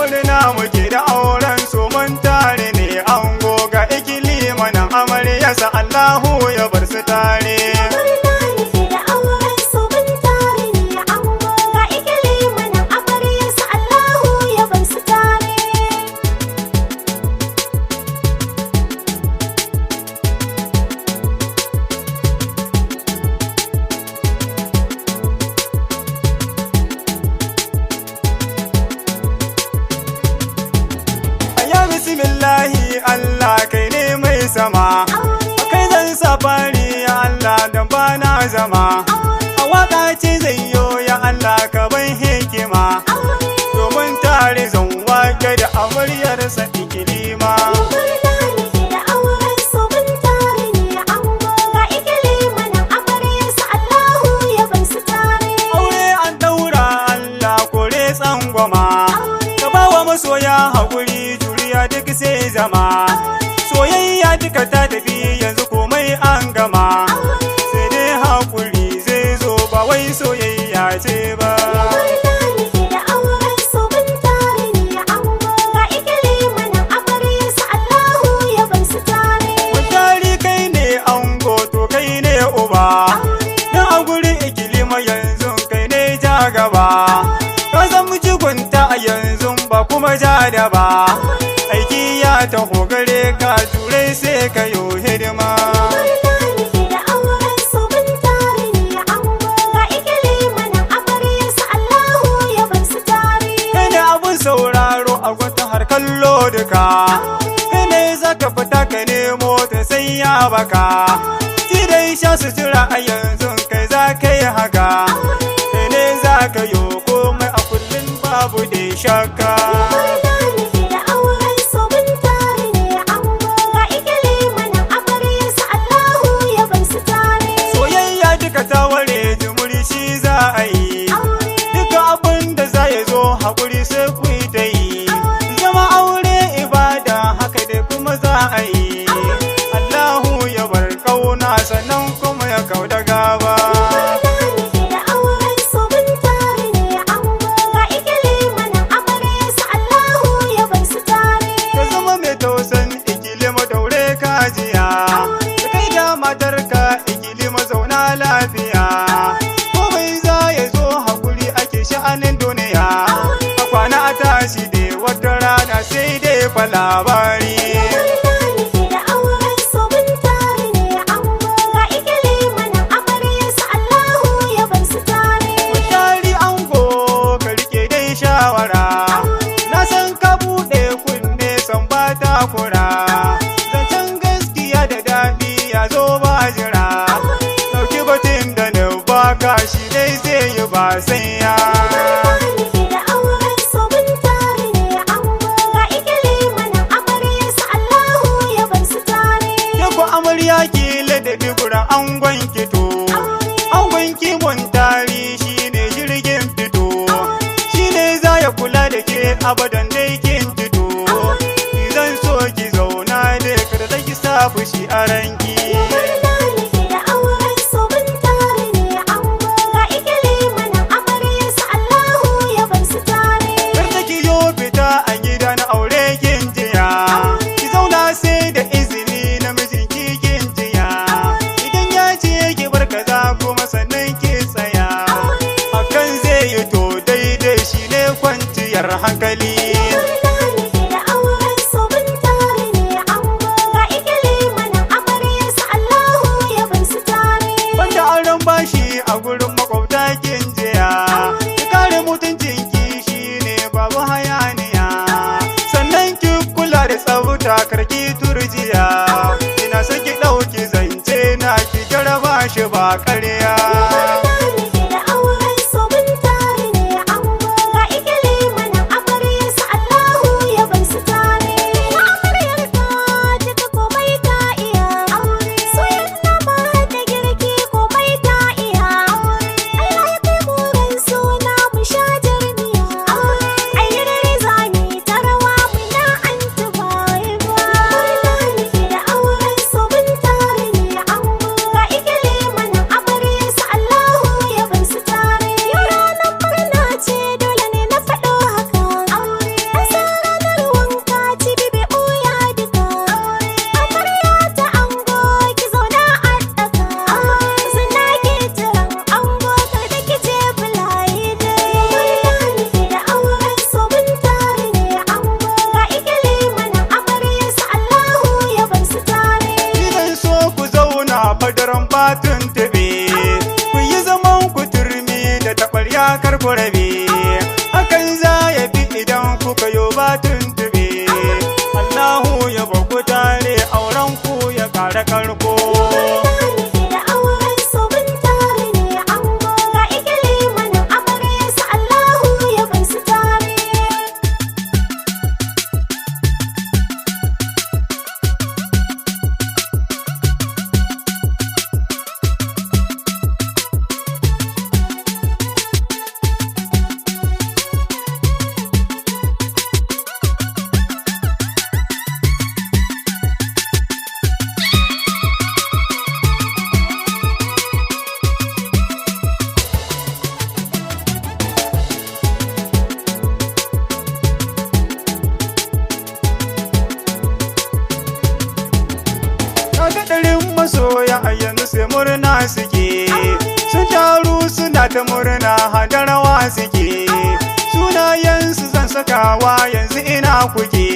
Murna muke da auren su mun tare ne, ango ga Ikilima nan amaryarsa, Allahu ya bar su tare. Murna muke da auren su mun tare ne, ango ga Ikilima nan amaryarsa, Allahu ya bar su tare. Ya bismillahi, Allah kai ne mai sama. Kai zan safari ya Allah dan bana zama. A waka ce zai yo, ya Allah ka ban hikima. Domin tare zan wake da amaryarsa Ikilima. Murna muke da auren su mun tare ne, ango ga Ikilima nan amaryarsa, Allahu ya bar su tare. Aure an daura, Allah kore tsangwama. Ka bawa masoya haƙuri, juriya duk sai zama. Soyayya duka ta tafi, yanzu komai an gama. Sai dai haƙuri zai zo, ba wai soyayya ce ba. Murna muke da auren su mun tare ne, ango ga Ikilima nan amaryarsa, Allahu ya bar su tare. Mutari, kai ne ango, to kai ne uba. Dan a gurin Ikilima yanzu kai ne ja gaba. Ka san jigunta a yanzu ba kuma ja da ba. Aiki ya taho gare ka, turai sai ka yo hidima. Murna muke da auren su mun tare ne, ango ga Ikilima nan amaryarsa, Allahu ya bar su tare. Kai ne abun sauraro a gwata har kallo duka. Kai ne zaka fita ka nemo ta sai ya baka. Ci dai sha sutura a yanzu kai za ka yi haka. Kai ne za ka yo komai a kullum, babu da shakka. Murna muke da auren su mun tare ne, ango ga Ikilima nan amaryarsa, Allahu ya bar su tare. Soyayya duka ta ware, jimuri shi za a yi. Duka abin da za ya zo, haƙuri sai ku yi ta yi. Zama aure ibada, haka dai kuma za a yi. Allahu ya bar kauna, sannan kuma ya kau da gaba. Murna muke da auren su mun tare ne, ango ga Ikilima nan amaryarsa, Allahu ya bar su tare. Ka zama mai tausan Ikilima, daure kajiya. Da kai da matarka Ikilima, zauna lafiya. Komai za ya zo, haƙuri ake sha'anin duniya. A kwana a tashi dai wata rana sai dai fa labari. Murna muke da auren su mun tare ne, ango ga Ikilima nan amaryarsa, Allahu ya bar su tare. Tari ango, ka rike dai shawara. Na san ka buɗe kunne, san ba takura. Zancen gaskiya da daɗi ya zo ba jira. Ɗauki batun da na baka, shi dai zai yi ba sai ya. Murna muke da auren su mun tare ne, ango ga Ikilima nan amaryarsa, Allahu ya bar su tare. Ke ku amarya, ki ladabi gurin angon ki to. Angon ki mun tari shi ne jirgin fito. Shi ne za ya kula da ke abadan dai kin fito. Zan so ki zauna da kada da ki sa fushi a ranki. Murna muke da auren su mun tare ne, ango ga Ikilima nan amaryarsa, Allahu ya bar su tare. Kar da ki yo fita a gida na aure kin jiya. Ki zauna sai da izini na mijinki kin jiya. Idan ya ce ki bar kaza kuma sannan ki tsaya. Hakan zai yi to daidai, shi ne kwanciyar hankali. Murna muke da auren su mun tare ne, ango ga Ikilima nan amaryarsa, Allahu ya bar su tare. Banda aron bashi a gurin makwabta kin jiya. Ki kare mutuncin ki, shi ne babu hayaniya. Sannan ki kula da tsafta, karki turjiya. Ina son ki ɗauki zance na, ki jaraba shi ba ƙarya. Murna muke da auren su mun tare ne, ango ga Ikilima nan amaryarsa, Allahu ya bar su tare. Amaryarka duka komai ta iya, soyayya nama da girki komai ta iya. Allah ya kai mu ran suna mu sha jarmiya. Ai rere zani ta rawa muna anti bye bye. Murna muke da auren su mun tare ne, ango ga Ikilima nan amaryarsa, kuka yo ba tuntube. Allahu ya baku tare auren ku ya kara karko. Murna muke da auren su mun tare ne ango ga Ikilima nan amaryarsa Allahu ya bar su tare. Kaga ɗarin masoya a yanzu sai murna suke. Sun taru suna ta murna hadarawa suke. Sunayensu zan sakawa yanzu ina kuke.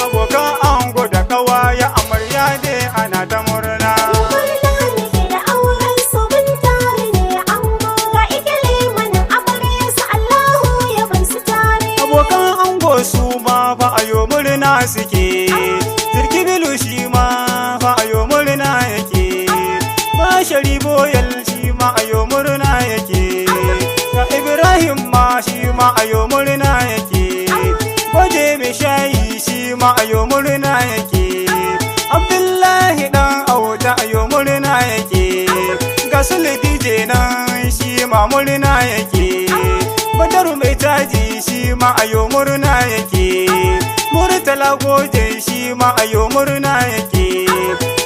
Abokan ango da kawaya amarya dai ana ta murna. Murna muke da auren su mun tare ne ango ga Ikilima nan amaryarsa Allahu ya bar su tare. Abokan ango su ma fa ayo murna suke. Jirgi shi ma fa ayo murna yake. Ba shari boyal shi ma ayo murna yake. Ga Ibrahim ma shi ma ayo murna yake. Baje mai shayi shi ma ayo murna yake. Abdullahi dan auta ayo murna yake. Ga Sule DJ nan shi ma murna yake. Badaru mai caji shi ma ayo murna yake. Murtala goje shi ma ayo murna yake.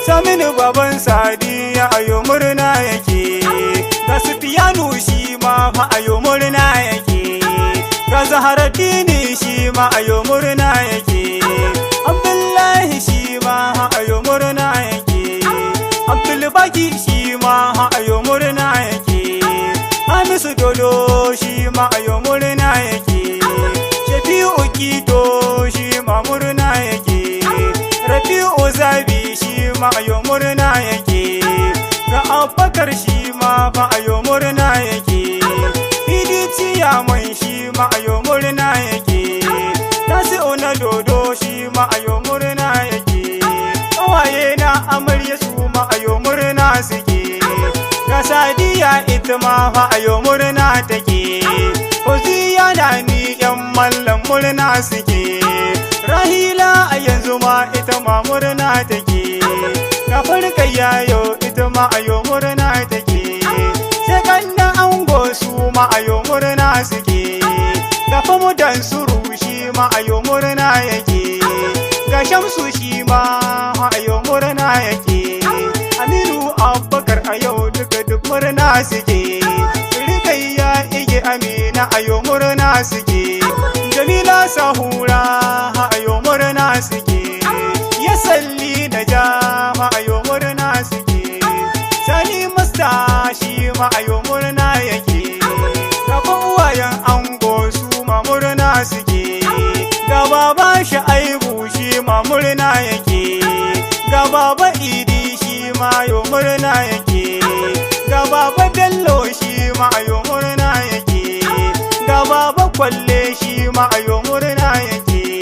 Saminu baban Sadiya ayo murna yake. Ga Sufiyanu shi ma fa ayo murna yake. Ga Zaharaddini shi ma ayo murna yake. Abdullahi shi ma ayo murna yake. Abdulbaki shi ma ayo murna yake. Hamisu Dodo shi ma ayo murna yake. Shafi'u Kito shi ma murna yake. Rafi'u Zabi shi ma ayo murna yake. Ga Abubakar shi ma fa ayo murna yake. Idi Ciyaman shi ma ayo murna yake. Tasi'u na Dodo shi ma ayo murna yake. Ƙawaye na amarya su ma ayo murna suke. Ga Sadiya ita ma fa ayo murna take. Fauziya na ni yan mallam murna suke. Rahila a yanzu ma ita ma murna take. Ga farka yayo ita ma ayo murna take. Sai kanna ango su ma ayo murna suke. Ga famudan suru shi ma ayo murna yake. Ga Shamsu shi ma ayo murna yake. Aminu Abubakar a yau duka duk murna suke. Rikayya ige Amina ayo murna suke. Jamila Sahura ayo murna suke. Ya salli da jama ayo murna suke. Sani Masta shi ma ayo murna yake. Gaba uwayen ango su ma murna suke. Ga baba Sha'aibu shi ma murna yake. Ga baba Idi shi ma yo murna yake. Ga baba Bello shi ma ayo murna yake. Ga baba Kwalle shi ma ayo murna yake.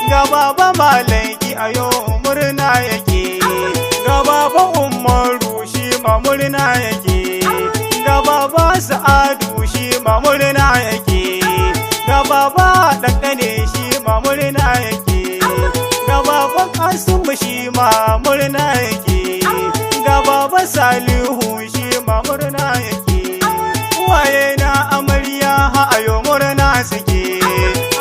Ga baba Malaki ayo murna yake. Ga baba Umaru shi ma murna yake. Ga baba Sa'adu shi ma murna yake. Ga baba Ɗanɗane shi ma murna yake. Ga baba Kasimu shi ma murna yake. Ga baba Salihu shi ma murna yake. Uwaye na amarya ha ayo murna suke.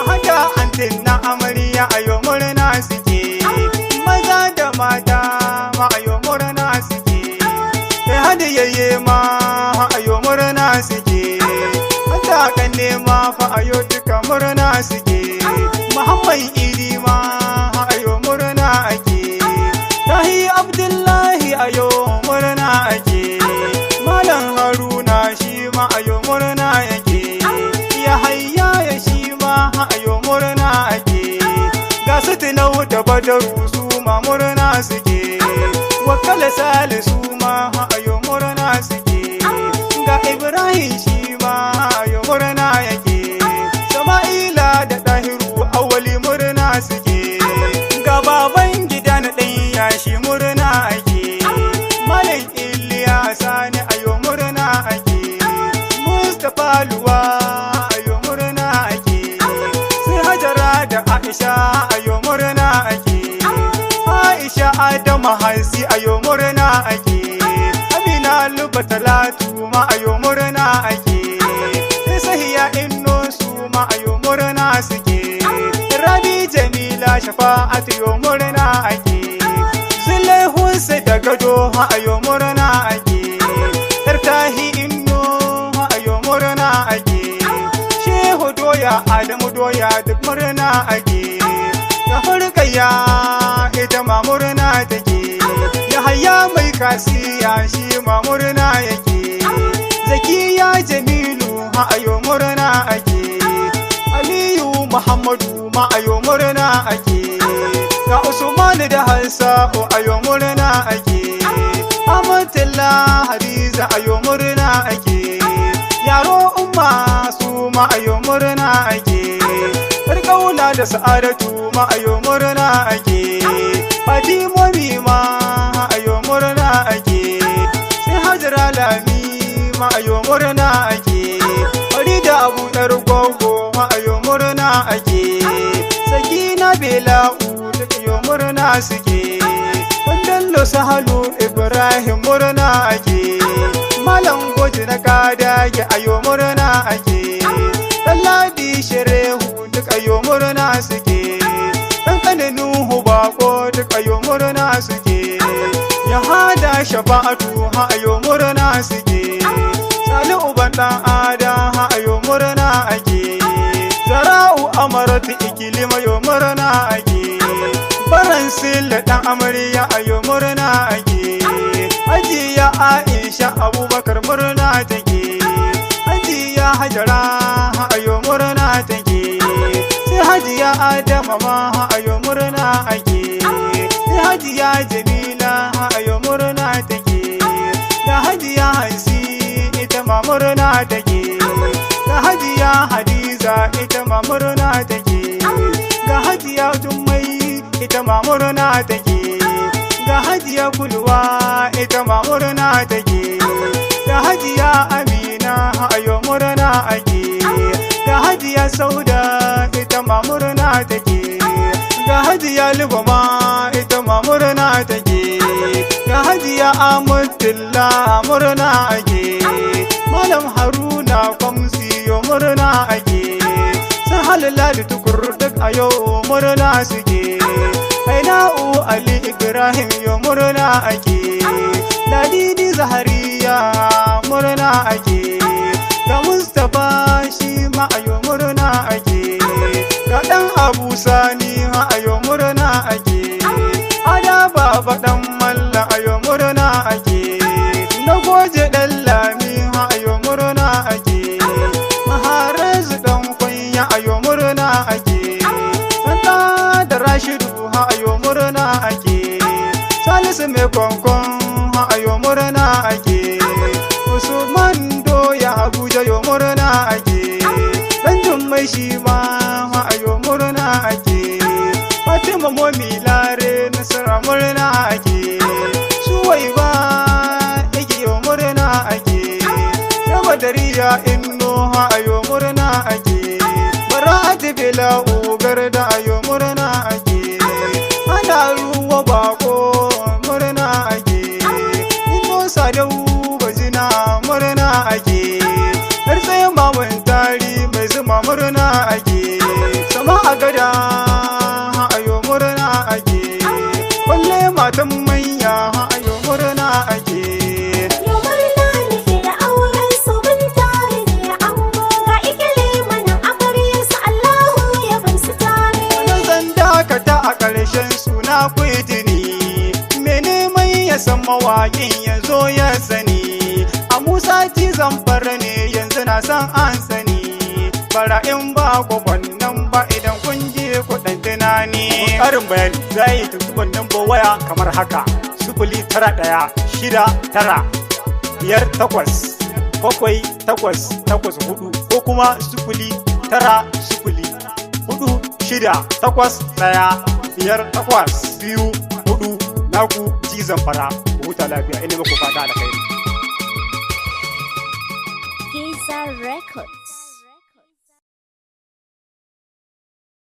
Hada antin na amarya ayo murna suke. Maza da mata ma ayo murna suke. Kai hada yayye ma ha ayo murna suke. Hada kanne ma fa ayo duka murna suke. Muhammad Idi ma ha ayo murna ake. Tahi Abdullahi ayo murna ake. Malam Haruna shi ma ayo murna yake. Ya hayya ya shi ma ha ayo murna ake. Ga su tinau da Badaru su ma murna suke. Wakala Salisu ma ha ayo murna suke. Ga Ibrahim shi ma ayo murna yake. Sama'ila da Dahiru au da Aisha ayo murna ake. Aisha Adamu Hansi ayo murna ake. Amina Luba Talatu ma ayo murna ake. Sahiya Inno su ma ayo murna suke. Rabi Jamila Shafa'atu yo murna ake. Zulaihunsa da gado ha ayo murna ake. Tartahi Inno ha ayo murna ake. Shehu Doya Adamu Doya duk murna ake. Ya Hurkaya ita ma murna take. Yahaya mai kasiya shi ma murna yake. Zakiya Jamilu ha ayo murna ake. Aliyu Muhammadu ma ayo murna ake. Ga Usman da Hansa'u ayo murna ake. Amatullah Hadiza ayo murna ake. Yaro Umma su ma ayo murna ake. Kauna da Sa'adatu ma ayo murna ake. Fatimomi ma ayo murna ake. Sai Hajara Lami ma ayo murna ake. Farida Abu Dar Gogo ma ayo murna ake. Sakina Bela'u duk ayo murna suke. Bello Sahalu Ibrahim murna ake. Malam Goji na Kadage ayo murna ake. Ɗanladi Sherehu duk ayo murna suke. Ɗan ƙanin Nuhu Bako duk ayo murna suke. Ya hada Shafa'atu ha ayo murna suke. Sali uban ɗan ada ha ayo murna ake. Zara'u Amaratu Ikilima yo murna ake. Baran Sila ɗan amarya ayo murna ake. Hajiya Aisha Abubakar murna take. Hajiya Hajara ayo murna take. Sai Hajiya Adama ma ayo murna ake. Sai Hajiya Jamila ayo murna take. Da Hajiya Hansi ita ma murna take. Da Hajiya Hadiza ita ma murna take. Ga Hajiya Jummai ita ma murna take. Ga Hajiya Kulwa ita ma murna take. Da Hajiya Amina ayo murna ake. Da Hajiya Sauda ita ma murna take. Ga Hajiya Lubama ita ma murna take. Ga Hajiya Amatullah murna ake. Malam Haruna Kwamsi yo murna ake. Sun halala da tukur duk a yau murna suke. Aina'u Ali Ibrahim yo murna ake. Ladidi Zahariya murna ake. Ga Mustapha shi ma ayo murna ake. Ga ɗan Abu Sani ma ayo murna ake. Ada Baba ɗan Malla ayo murna ake. Na goje ɗan Lami ma ayo murna ake. Maharazu ɗan kunya ayo murna ake. Ɗan da Rashidu ha ayo murna ake. Salisu mai kwankwan ha ayo murna ake. Usman Doya Abuja yo murna ake. Dan Jummai shi ma ha ayo murna ake. Fatima Momi Lare Nasara murna ake. Suwaiba Igi yo murna ake. Badariya Inno ha ayo murna ake. Bara'atu Bila Ugar da ayo murna ake. Ana ruwa bako murna ake. Inno Sadau Bajina murna ake. Har tsaye maman tari mai zuma murna ake. Sama a gada ayo murna ake. Kwalle matan manya ayo murna ake. Yau murna nake da auren su mun tare ne ango. Ga Ikilima nan amaryarsa Allahu ya bar su tare. Wani zan dakata a ƙarshen suna kwitini. Mene mai ya san mawaƙin ya zo ya sani. A Musa ci zamfara ne yanzu na san an sani. Bara in ba ku nan ba idan kun je kuɗin tunani. Ƙarin bayani za a yi tuntuɓar lambar waya kamar haka: 09169587884 ko kuma 09046815824. Naku ji Zamfara, ku huta lafiya, ina muku fata alkhairi. Giza Records.